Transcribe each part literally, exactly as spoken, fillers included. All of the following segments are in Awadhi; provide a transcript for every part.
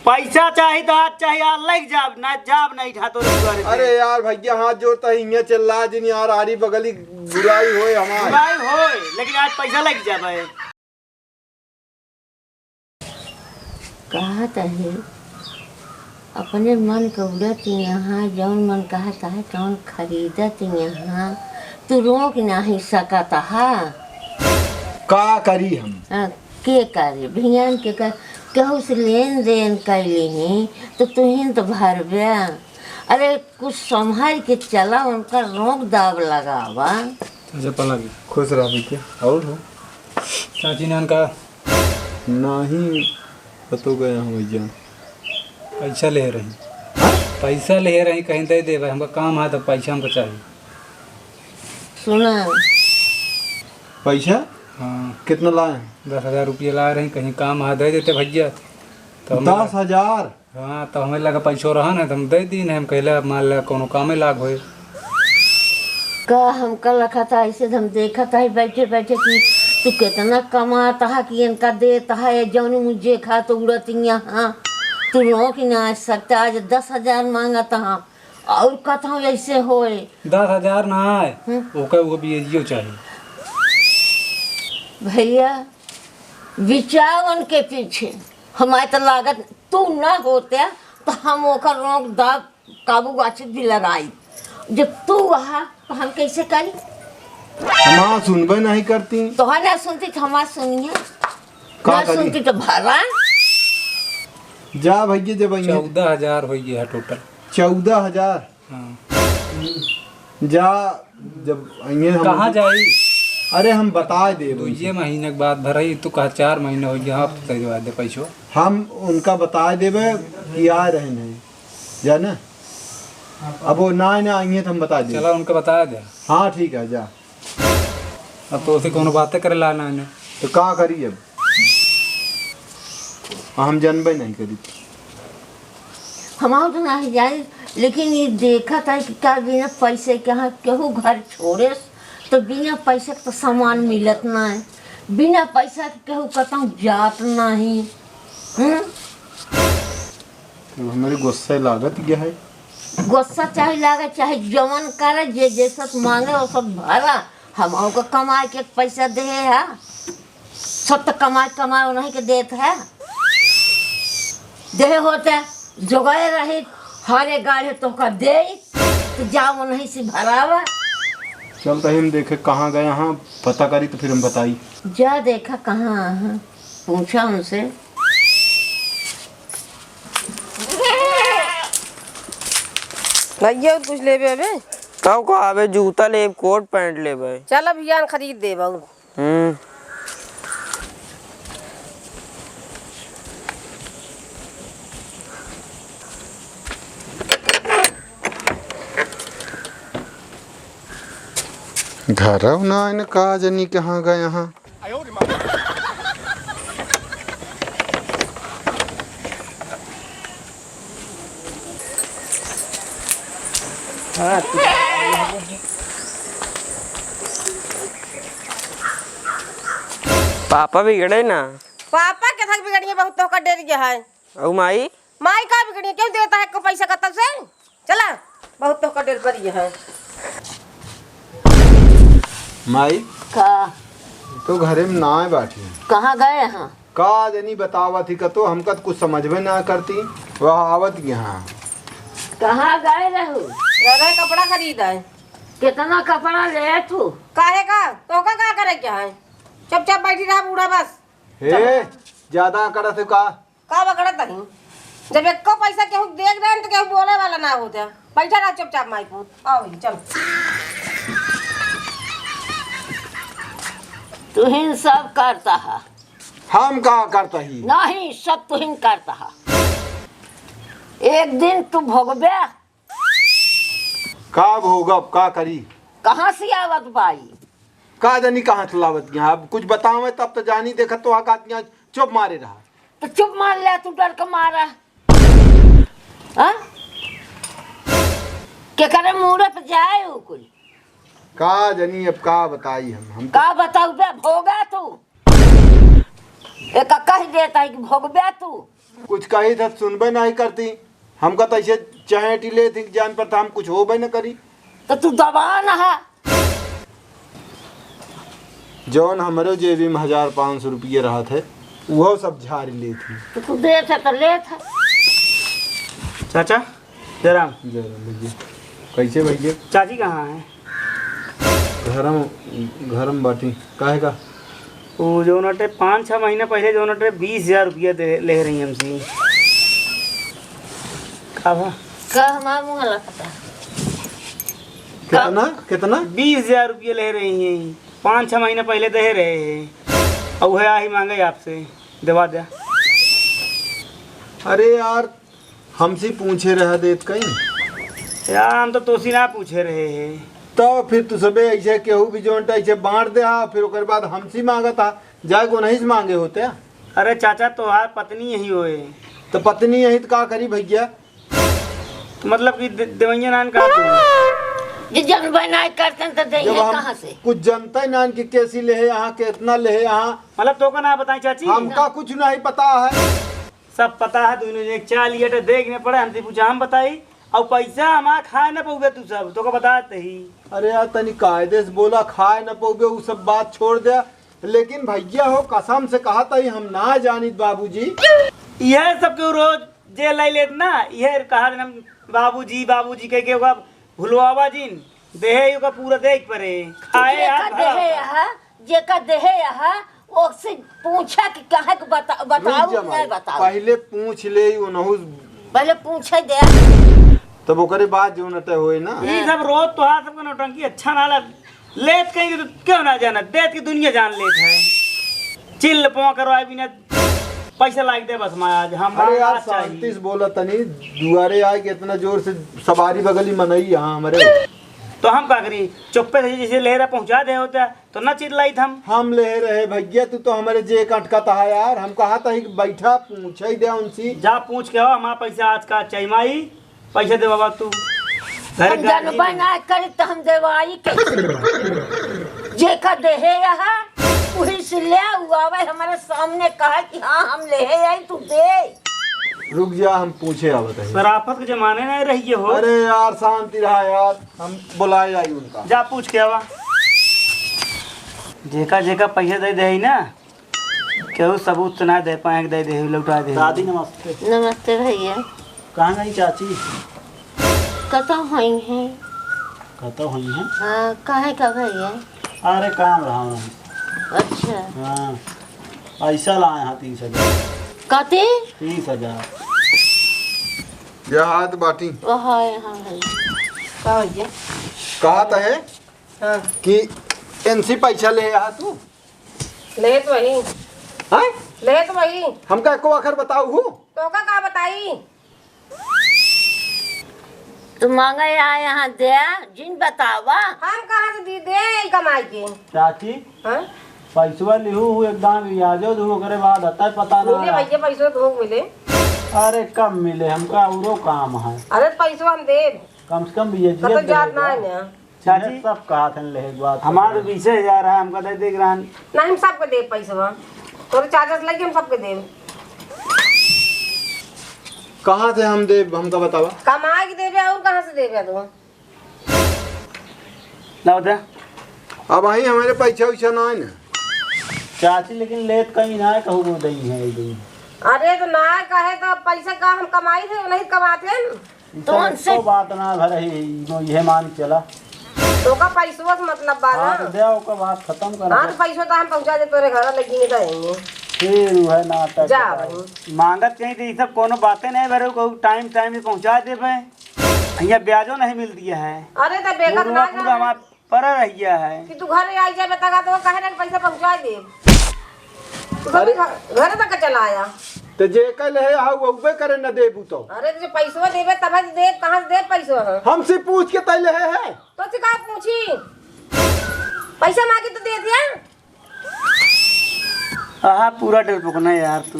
पैसा चाही तो आज चाही, आज लग जाब, ना जाब नहीं ठा तोरे दुआरे पे। अरे यार भैया, हाथ जोड़ता ही, हियाँ चिल्ला जिन यार, आरी बगली बुराई होए हमार। बुराई होए, लेकिन आज पैसा लग जाबे। कहत है, अपने मन के उड़त यहाँ, जौन मन कहत है, तौन खरीदत यहाँ, तू रोक नाही सकत हा। का करी हम? हाँ, के करे? भियान के कर, केहू से लेन देन कैली ही, तो तुहिन तो भरबे। अरे, कुछ संभाल के चला, उनका रोक दाब लगावा। अच्छा, पलंग। खुश रह भैया। और हो? चाची नान का? नाही, पतो गया हम भैया। पैसा ले रही। हाँ? पैसा ले रही, कहीं दे देबे, हमका काम है तो पैसा हमको चाहिए। सुना। पैसा? हाँ। कितना लाए? दस हजार रुपया लाए रही, कहीं काम है दे देते भैया। तो हमें दस हजार? हाँ, तो हमें लगा पैसो रहा ना, तो हम दे दी ना, हम कहले, अब मान ला, कोनो कामे लाग होए। का हमका लखा था, ऐसे हम देखा था, बैठे बैठे कि तू कितना कमाता है, कि इनका देता है, ये जौन मुझे खा तो उड़त यहाँ, तू रोक ना सकता, आज दस हजार मांगता है, और कथा ऐसे होए। दस हजार ना आए, हम्म। ओकर वो भी चाहिए। भैया, बिचावन के पीछे हमारे तो लागत तू ना होते तो हम ओकर रोक दाब काबू वाचित भी लगाई। जब तू वहा तो हम कैसे करी? हमार सुनबे नहीं करती। तोहर ना सुनती तो हमार सुनिए। का ना करी? सुनती तो भरा। जा भैया, जब अइहे। चौदह हजार हो गया है टोटल। चौदह हजार? हाँ। जा, जब अइहे हम कहाँ जाई? अरे, हम बताए देब तो उनसे। ये महीने के बाद भराई, तू कहा चार महीने हो गया, आप तो दे दे पैसो। हम उनका बताए देबे कि आए रहे नहीं, जा ना। अब वो ना, ना अइहे तो हम बताए देब। चला, उनका बताए दे। हाँ, ठीक है, जा। अब तो उसे कोनो बातें करे ला ना, ना। तो का करी अब? हम जनबे नहीं करी। हमार तो नहीं जाए, लेकिन ये देखा था कि का बिना पैसे के यहाँ केहू घर छोड़े, तो बिना पैसे के तो सामान मिलत ना है, बिना पैसा के केहू कतहूँ जात नहीं। हम्म? तो हमरे गुस्सा लागत गया है। गुस्सा चाहे लागे, चाहे जवन करे, जे जैसा मांगे, वो सब भरा। हम ओकर कमाए के पैसा दे है, सब तो कमाए, कमाए उन्हीं के देत है। देहे होते, जोगाए रही, हरे गाढ़े तोहका दे, तो जा उन्हीं से भरावा। चल तो हम देखे कहाँ गए हैं, पता करी तो फिर हम बताई। जा देखा कहाँ हैं, पूछा उनसे। भैया, और कुछ लेबे अबे? तब का अबे, जूता लेब, कोट पैंट लेबे। चल, अभियान खरीद देब और। हम्म। घरव ना आइन, का जनी कहाँ गए हैं। पापा बिगड़े ना। पापा के थक बिगड़िए, बहुत तोहका डर गया है। अउ माई? माई का बिगड़िए, क्यों देता है को पैसा कतल से? चला, बहुत तोहका डर पड़ी है। माई, का? तो घरे में ना आए बाटी। कहाँ गए हैं? का जनी बतावत ही कतो, हमका तो कुछ समझबे ना करती। वह आवत यहाँ। कहाँ गए रहू? रह रहे कपड़ा खरीद आए। कितना कपड़ा ले तू? काहे का? तोहका का करे क्या है? चुपचाप बैठी रहा बूढ़ा बस। हे, ज्यादा करत हो का? का बकड़त हई? जब एको पैसा केहू देख देन तो केहू बोले वाला ना होत है। बैठा रह चुपचाप माई पूत। आओ ही, चल। तुहिन सब करता है। हम का करता ही? नहीं, सब तुहिन करता है। एक दिन तू भोगबे। का भोगब, का करी? कहाँ से आवत बाई? का जानी कहाँ से लावत यहाँ। अब कुछ बतावे तब तो जानी, देखत तो हका यहाँ चुप मारे रहा। तो चुप मार ले, तू डर के मारा। हाँ? के करे मूड़े पे जाए हो कुल? का जानी अब का बताई हम, हम तो का बताऊ बे, भोगा तू। एक कह देता है कि भोगबे तू। कुछ कही था, सुनबे नहीं करती। हमका तो ऐसे चहेटी लेत ही, जान पर था हम कुछ होबे न करी। तो तू दबा न हा। जौन हमरे जेबी में हजार पाँच सौ रुपये रहत है, वो सब झाड़ लेत ही। तो तू देत है तो लेत है। चाचा, जय राम। जय राम भैया। कैसे भैया? चाची कहाँ है? घरम, घरम बाटी। काहे का? वो जौन अटे पाँच छः महीना पहिले जौन अटे बीस हजार रुपया दे, ले रही हमसे। का भा? का हमार मुँह लखता? कितना? कितना? बीस हजार रुपया ले रही हैं। पाँच छः महीना पहिले दे रहे हैं। और वह आही माँगे आपसे। देवा द्या। अरे यार, हमसे पूछे रह देत कहीं। यार, हम तो तोसी ना पूछे रहे हैं। तो फिर तू सबे ऐसे केहू भी जौन टा ऐसे बाँट द्या, फिर ओकर बाद हमसे माँगत हा, जाए को नहीं से माँगे होते। अरे चाचा, तोहार पत्नी यही होए। तो पत्नी यही तो का करी भैया? तो मतलब कि दे-, देवैया नान का तू? जे जनबे ना करतन तो देइहे जब हम कहाँ से? कुछ जनते नान कि कैसी लेहे यहाँ, कितना लेहे यहाँ। मतलब तोका ना बताई चाची? हमका कुछ नहीं पता है। सब पता है, दोनों जने चाल ये तो देख में पड़े, हमसे पूछा हम बताई। और पैसा हमार खाए न पउबे तू सब, तोका बताते ही। अरे यार, तनी कायदे से बोला, खाए न पउबे, उ सब बात छोड़ दे। लेकिन भैया हो, कसम से कहा था, हम ना जानित बाबूजी। यह सब क्यों रोज जे लाई लेत ना, यह कहा दिन हम बाबूजी, बाबूजी कह के ओका भुलवावा जिन, देहे ओका पूरा देख परे, खाए जेका हाथ भरा देहे होता। यहाँ, जेका देहे यहाँ, ओसे पूछा कि कहाँ के बता-, बताऊ रुक जा कि नहीं माई, बताऊ। पहले पूछ ले, उनहु पहले पूछे दे। तब ओकरे बाद जो नटे होए ना। ई सब रोज तोहार सबका नौटंकी अच्छा ना लग। लेत कहीं तो क्यों ना जाना, देत की दुनिया जान लेत है। चिल्ल पों करवाए बिना पैसा लाग दे बस मैं आज हम अरे यार, आज चाहिए। शांति से बोला तनी, दुआरे आए के इतना जोर से सवारी बगली मनई यहाँ हमरे। तो हम का करी, चुप्पे से जैसे ले रहा पहुँचा दे होता तो ना चिल्लाइत हम। हम ले रहे भैया, तू तो हमरे जे कटकत है यार, हम कहा था कि बैठा पूछे दे उनसे। जा पूछ के आओ, हमारा पैसा आज का चाहिए माई। पैसा दे बाबा तू। घर हम का जानबा ना करी तो हम देवाई कैसे? जेका देहे यहाँ, वही से ले आऊ, आवे हमारे सामने कहे कि हाँ, हम लेहे आई, तू दे। रुक जा, हम पूछे आवत है। शराफत के जमाने नहीं रहिए हो। अरे यार, शांति रहा यार, हम बुलाए आई उनका। जा पूछ के आवा। जेका जेका पैसा दे दे ना, केहू सबूत तो ना दे पाए, दे दे, लौटा दे। दादी नमस्ते। नमस्ते भैया। कहाँ गई चाची? कतौ हुई हैं। कतौ हुई हैं? हाँ, काहे का भैया? अरे काम रहा नहीं। अच्छा। हाँ, पैसा लाए हैं तीस हजार। कते? तीस हजार। यह हाथ बाटी। वह है, हाँ भैया। का भैया? कहा तो है हाँ। कि इनसे पैसा ले आ तू। लेत वही। हाँ? लेत वही। हमका एको आखर बताऊ हूँ। तोका का बताई? तू मांगे आ यहाँ दे, जिन बतावा। हम कहाँ से दी दे यही कमाई के? चाची, हाँ? पैसवा लिहू हूँ, एक दान रियाजो दू, ओकरे बाद अतः पता ना मिले रहा। भैया, पैसवा तो मिले। अरे कम मिले, हमका औरो काम है। अरे पैसवा हम देब। कम से कम ब्याजिया कतौ जात देबा। ना है ना। चाची, ये सब कहा थे ले एक बात हमार बता। तो बीसे हजार है, हमका दे दे ग्रान। नहीं, हम सबके देब पैसवा। तोरे चाचा से लेके हम सबके देब। कहाँ से हम देब, हमका बतावा। कमाए के देबे, और कहाँ से देबे तू? लाओ दे। अब आई हमारे पैसा वैसा ना है ना। चाची, लेकिन लेत कहीं ना है, कहू को दई है एक दिन। अरे तो ना कहे तो पैसा का हम कमाई थे, नहीं कमाते हैं। ई तो सब उनसे एको बात ना भर है, ई नो इहे मान के चला। तो का पैसवा से मतलब बा ना? हाँ, तो दे, ओकर बात खत्म कर हाँ, दे। तो पैसवा तो हम पहुँचा दे तोरे घर, लेकिन इधर आएंगे। फिर वह नाटक जा बताई। भाई। मांगत कहीं तो ई सब कोनो बातें नहीं भरे, कहू टाइम टाइम से पहुँचा देबे। यहाँ ब्याजो नहीं मिलती है। अरे तो बेगत पूरा, ना पूरा कर। हमार पड़ा रह गया है। कि तू घरे आई जाबे तका तो कहे ना कि पैसा पहुँचा दे। तू अरे। घरे, घरे तक चला आया। तो जे कल है, हाँ, वो उबे करे न देबू तो। अरे, तो जो पैसवा देबे, तब से देब, कहाँ से देब पैसवा, हाँ? हमसे पूछ के तय ले है। तो से का पूछी? पैसा मांगी तो दे दिया। आहा, पूरा डरपोकना यार तू।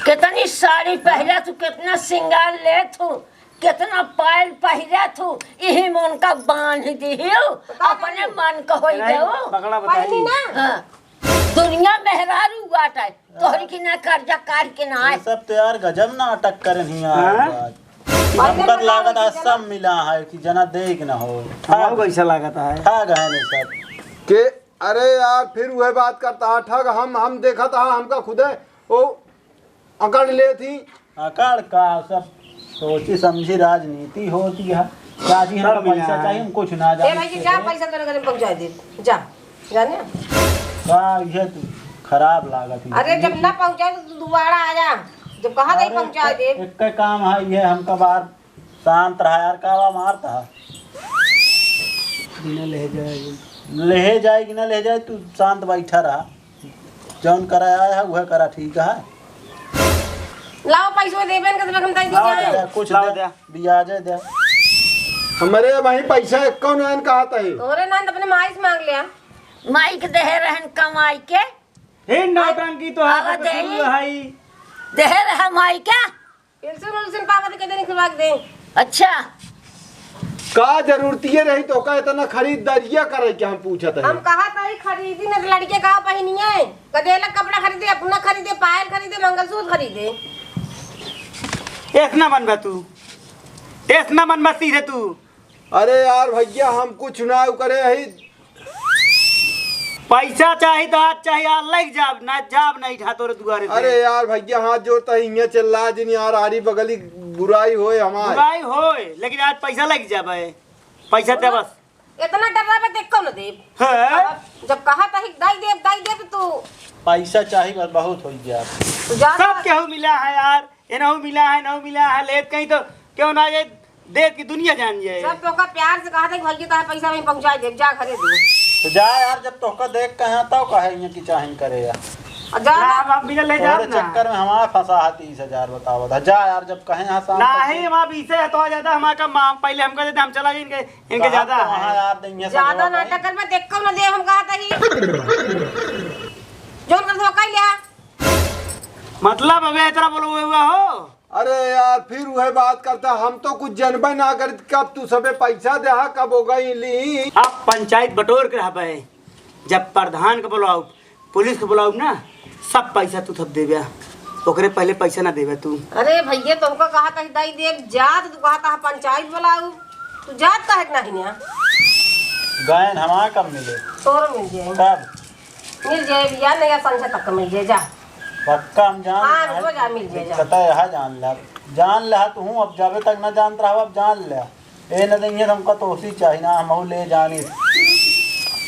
कितनी साड़ी पहरा तू, कितना सिंगार ले तू, कितना पायल पहिरा तू, इही मन का बांध दिहियो, अपने मन का होई गयो। पकड़ा बताई। पहली ना। हाँ। दुनिया मेहरारू बाटे, तोहरी की ना कर्जा काट के ना आए। ये सब तो यार गजब नाटक करन ही यार हाँ? बात। हमका तो लागत आज सब मिला है कि जना दे के ना हो। हमको कैसा लागत है? ठग है नहीं सब। के, अरे यार, फिर वह बात करता है, ठग हम, हम देखत है, हमका खुदे ओ अकड़ लेत ही। अकड़ का, सब सोची समझी राजनीति होती है। चाची, हमका सब मिला पैसा है। चाहिए, हम कुछ ना ए जाने भाई जी, से। जा पैसा तोरे घरे पहुँचा दे, जा, जाने। का ये तो खराब लागत है। अरे, जब ना पहुँचाए तो तू दोबारा आ जा, जब कहा था अरे, पहुँचा दे। एक, एक काम है ये, हमका बाहर शांत रहा यार, का बा मारता है? बिना ले जाए। ले जाए कि ना ले जाए, तू शांत बैठा रहा। जौन करा आया है, वह करा, ठीक है। लाओ, पैसवा देबे न, कतबे हम दे दी लाओ जाए। दे, कुछ लाओ दे, दे। ब्याजे दे। हमरे भाई पैसा एक्को नान कहत है। तोरे नान अपने माई से मांग लिया। माई के देहे रहन कमाई के। हे नौटंकी तो आवा हाथ दे। शुरू है। देहे रहा माई के। पेंशन उल्सन पावत के देने के बाद दे। अच्छा। का जरूरतिये रही तो का इतना खरीदारिया करे के हम पूछत है? हम कहा था ही खरीदी न लड़के का पहनिए, गदेला कपड़ा खरीदे, अपना खरीदे, पायल खरीदे, मंगलसूत्र खरीदे। एतना मन बा तू, एतना मन बा सीधे तू। अरे यार भैया, हम कुछ ना करे ही। पैसा चाही तो आज चाही, आज लग जाब, ना जाब नहीं ठा तोरे दुआरे से। अरे यार भैया, हाथ जोड़ता ही, हियाँ चिल्ला जिन यार, आरी बगली बुराई होए हमार। बुराई होए, लेकिन आज पैसा लग जाबे, पैसा दे बस। इतना डरावे देख कौन देब? हाँ? जब कहा तही दाई देब, दाई देब तू। पैसा चाही बस, बहुत हो गया। तू जा सब केहू मिला है यार, एनहू मिला है, एनहू मिला है, लेत कहीं तो क्यों ना ये देत की दुनिया जान जाए। सब तोका प्यार से कहा था कि भैया तारा पैसा वहीं पहुँचा देब, जा घरे दे। तो जा यार, जब तोका देख कहे तब कहे ये कि चाहिन करे यार। और जा ना, ना। अब बिना ले जा तोरे ना। चक्कर में हमारा फंसा है तीस हजार बतावत है। जा यार, जब कहे यहाँ शाम तक नहीं, दे। हम अब इसे है तो ज्यादा हमारा कम, हम पहले हमको देते, हम चला जाए इनके, इनके कहा ज्यादा तो वहाँ है। यार देंगे ज्यादा सब नाटक कर, मैं देख कौन दे, हम कहा था ही। जोन कर दो, कह लिया। मतलब अबे इतना बोलो हुआ हो? अरे यार, फिर वह बात करता, हम तो कुछ जनबे ना करित, कब तू सबे पैसा देहा, कब हो गई ली। अब पंचायत बटोर के रहबे, जब प्रधान के बुलाओ, पुलिस के बुलाओ ना, सब पैसा तू सब देबे, ओकरे पहले पैसा ना देबे तू। अरे भैया, तुमको कहा था दई देब, जात तू कहा था पंचायत बुलाओ, तू जात काहे के नहीं न्या? गायन हमारा कब मिले? तोरो मिल जाए। कब? मिल जाए भैया, नहीं संझा तक मिल जाए, जा। पक्का हम जान हाँ, ले, हो जा, मिल जाए, जा। दिक्कत है, यहाँ जान ले, जान ले, हाँ, तू हूँ, अब जाबे तक ना जानत रहा, अब जान ले। ए, न देंगे, हमका तोसी चाहिए ना, हम ले जानी।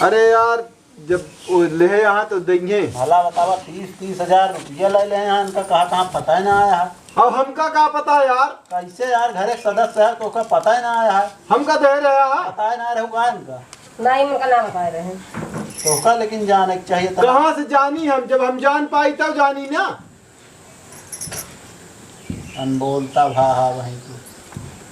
अरे यार, जब वो ले यहाँ तो देंगे। भला बतावा, तीस, तीस हजार रुपया ले ले यहाँ, इनका कहा कहाँ पता ही ना आया है। अब हमका का पता है यार? कैसे यार, घर एक सदस्य है, तो ओकर पता ही ना आया है। हमका दे रहा है। पता ही ना रहुआ इनका। नहीं, उनका ना बताए रहे। तो का लेकिन जाने के चाहिए था। कहाँ से जानी हम? जब हम जान पाई तब जानी ना। अनबोलता भा हा वहीं तू।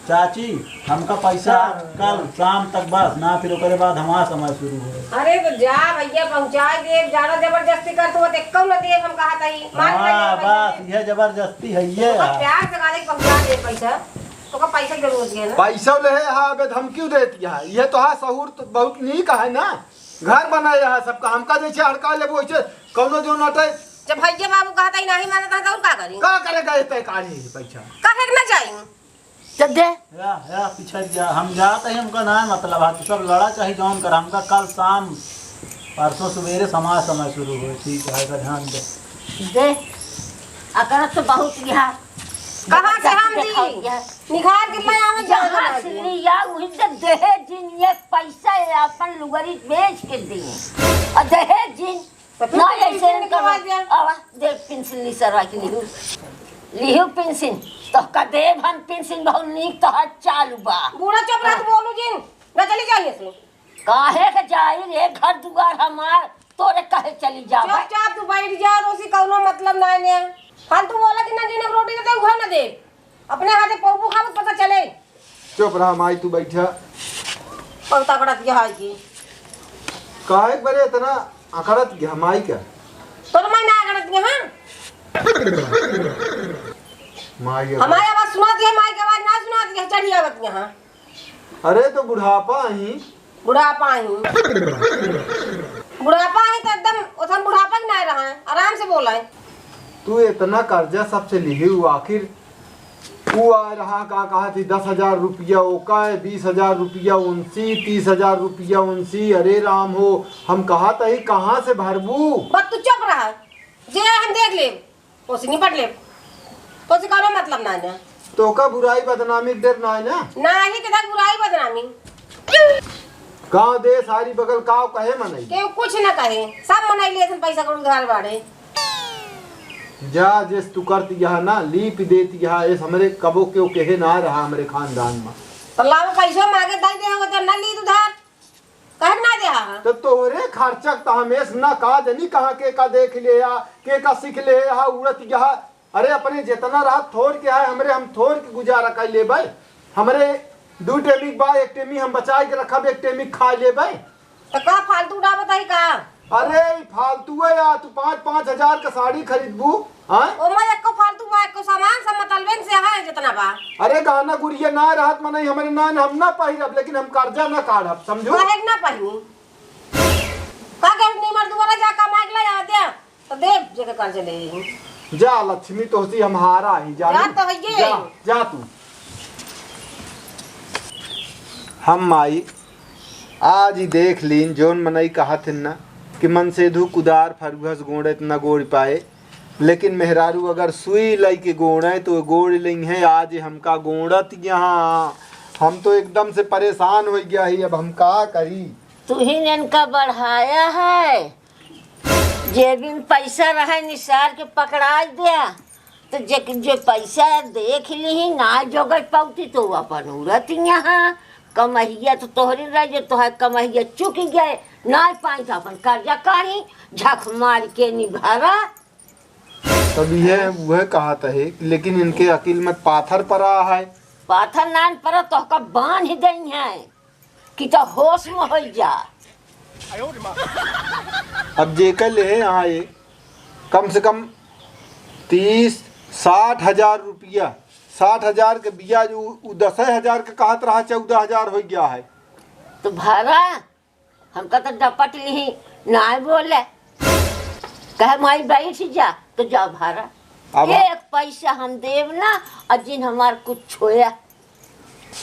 चाची, हमका पैसा हाँ। कल शाम तक बस ना, फिर ओकरे बाद हमारा समय शुरू हो। अरे तो जा भैया, पहुँचा दे, ज्यादा जबरदस्ती कर तू, देख कौन दे, हम कहा था ही, मार हाँ, बस, यह जबरदस्ती है, ये तो है। प्यार से गाले पहुँचा दे पैसा। तोका पैसा के जरूरत है ना? पैसा ले है, हाँ, अबे धमकी देत है। ये तो हाँ, सहूर तो बहुत नीक है ना। घर बनाए है सबका, हमका जैसे हड़का लेबो वैसे कौनो जो नटे। जब भैया बाबू कहता ही नहीं मानता है तो और का करी? का करेगा ये तय काढ़ी पैसा? काहे के ना जाई? जब दे। या, या, पीछे जा, हम जाते हैं, हमका ना मतलब है, तू सब लड़ा चाहे जौन कर, हमका कल शाम, परसों सवेरे समाज समय शुरू हो, ठीक है, का ध्यान दे। दे। अकड़त तो बहुत यहाँ। कहाँ से हम दी? निखार के मैं आवत जहाँ जात से बाटी। लिया, वहीं से दहेजिन ये पैसा ये अपन लुगरी बेच के दी। और दहेजिन तो फिर ना पेंसिल ऐसे निकलवा इनका दिया। आवा, दे पेंसिल ली सरवा के लिहू। लिहू पेंसिल। तो का देव हम पेंसिल बहुत नीक तो हाथ चालू बा। बूढ़ा चुप रह, तू बोलू जिन। ना चली जाइए से। काहे के जाई रे, घर दुआर हमार, तोरे कहे चली जाबे? चुपचाप तू बैठ जा, तो उसी कौनो मतलब ना है ने। फालतू बोला कि ना, जिन्हें रोटी देते, उहे ना दे। अपने हाथे पौपू खावत पता चले। चुप रहा माई, तू बैठा। बहुत अकड़त के हाय की। काहे के बरे इतना अकड़त के माई का? तोर माई ना अकड़त के, हाँ? माई अकड़त। हमारी आवाज सुनाती है, माई की आवाज ना सुनाती है, चढ़ी आवत के, हाँ? अरे, तो बुढ़ापा ही। बुढ़ापा ही। बुढ़ापा है तो एकदम ओथन बुढ़ापा ही ना रहा है, आराम से बोला है। तू इतना कर्जा सबसे लिही हु, आखिर तू आ रहा का कहा थी, दस हजार रुपया ओका है, बीस हजार रुपया उनसी, तीस हजार रुपया उनसी। अरे राम हो, हम कहा तही कहाँ से भरबू? बस तू चुप रहा, जे हम देख ले। ओसे निपट ले। तोसे कौनो मतलब ना है ना। तोका बुराई बदनामी के डर ना है ना? नाही के तक बुराई बदनामी। गाँव देश हारी बगल काव कहे मनई? केहू कुछ ना कहे, सब मनई ले अइसन पैसा कौड़ी उधार बाड़े। जा जेस तू करत यहा ना, लीप देत यहा, एस हमरे कबो केहू कहे ना रहा हमरे खानदान में। तो लाओ पैसो मांगे दई दे हो तो ना ली उधार। काहे के ना देहा? तो तोहरे खर्चा त हमेश ना का जनी कहाँ के का देख ले या, के का सीख ले या, उड़त यहा। अरे अपने जितना रहा थोर के है, हमरे हम थोर के गुजारा कर लेबै। हमरे दू टेमी बा, एक टेमी हम बचाए के रखब, एक टेमी खा लेबै। तो का फालतू उड़ावत है का? अरे ई फालतू है या, तू पाँच पाँच हजार का साड़ी खरीदबू, हाँ? ओमा एको फालतू बा, एको सामान सब मतलबन से है जितना बा। अरे गहना गुरिया ना रहत मनई हमरे ना, हम ना पहिरब, लेकिन हम कर्जा ना काढ़ब, समझू? काहे के ना पहिनी? का कहे नीमर दुआरा जा कमाए के ला दे, तो देब जेके कर्जा ले ही। जा लक्ष्मी तोहसी हम हारा ही, जा जा लू। तो हइये। जा, जा तू। हम माई आज ही देख लीन, जौन मनई कहत हन ना कि मन से धू कुदार फरुहस गोड़े त न गोड़ पाए, लेकिन मेहरारू अगर सुई लई के गोड़े तो गोड़ लई है। आज हमका गोड़त यहाँ, हम तो एकदम से परेशान हो गया ही, अब हम का करी? तू ही ने इनका बढ़ाया है, जेबी में पैसा रहे निसार के पकड़ाई द्या, तो जे, जे पैसा देख ली ना जोगत पाउती तो वो अपन उड़त यहाँ। कमहिया तो तोहरी रह जे तोहर कमहिया चुक गए, ना पाई तो अपन कर्जा काढ़ी, झक मार के निभारा। तब यह वह कहत है, लेकिन इनके अकिल में पाथर परा है। पाथर नान परा, तोहका बांध ही दई है कि तो होश में हो जा। अब जेकर लेहे आए, कम से कम तीस, साठ हजार रुपया, साठ हजार के बियाज, उ, उ दस हजार के कहत रहा, चौदह हजार हो गया है। तो भरा, हमका तो डपट ली, ना बोले, कहे माई बैठ जा, तो जा भरा। अब एक पैसा हम देब ना, और जिन हमार कुछ छोया,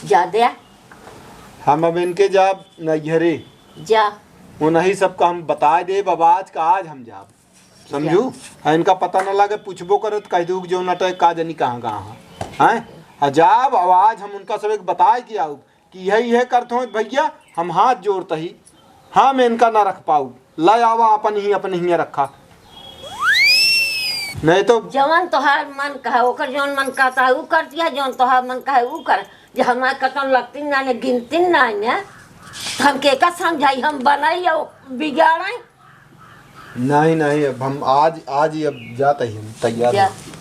जा दे। हम अब इनके जाब नैहरे। जा। उन्हीं सबका हम बताए देब, अब आज का आज हम जाब। समझू? जा। आ इनका पता न लागे, पूछबो करे तो कह दू कि जो नटे का जनी कहाँ कहाँ है। हैं? आ जाब, अब आज हम उनका सब एक बताए कि आउब कि यह, यह करत हो भैया, हम हाथ जोड़त ही, हम इनका ना रख पाउब। लै आवा, अपन ही, अपन हियाँ रखा। नहीं तो जवन तोहार मन कहे, ओकर जवन मन कहता है, ऊ कर दिया, जवन तोहार मन कहे, ऊ कर। जे हमार कतन लगती ना ने, गिनती ना ने, तो हम के का समझाई, हम बनाई या बिगाड़ाई? नहीं, नहीं, अब हम आज, आज ही अब जात ही, हम तैयार जा। हैं।